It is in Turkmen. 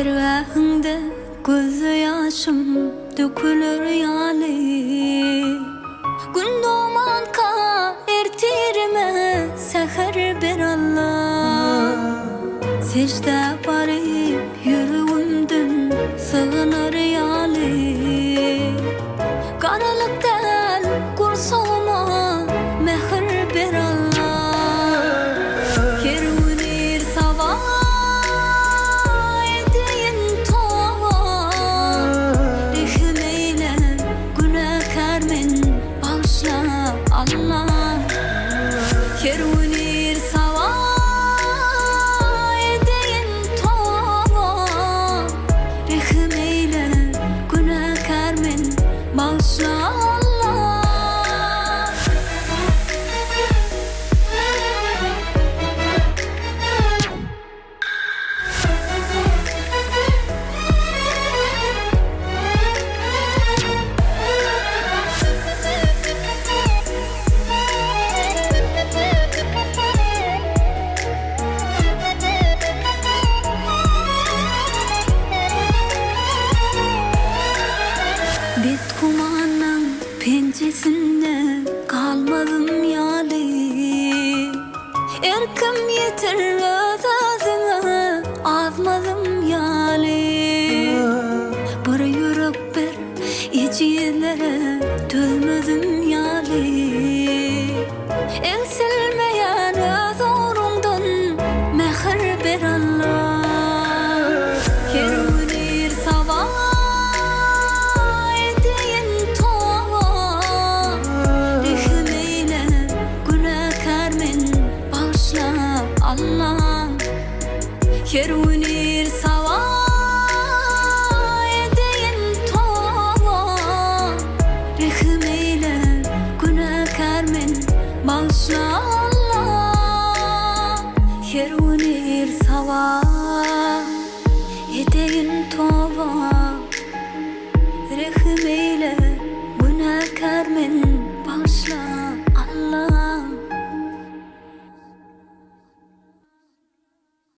Dergähiňde gözde ýaşym döküler ýaly. Gün dogmanka ertirime säher ber Alla. Seždä baryp ýüregimden sygynar ýaly. Garalyk däl gursagyma mähir ber Alla. Her gün ir saba edeýin toba. Rehim eýle günäkär men bagyşla Alla. Her gün ir saba edeýin toba. Rehim eýle günäkär men bagyşla Alla. Betgumanyň penjesinde galmazym ýaly, Erkim ýeter öz-özüme azmazym ýaly. Bir ýürek ber ejizlere dözmezim ýaly. Egsilmeýän öz ogruňdan mähir ber Alla. Her gün ir saba edeýin toba. Rehim eýle günäkär men bagyşla Alla. Her gün ir saba edeýin toba. Rehim eýle günäkär men bagyşla Alla. Her gün ir saba.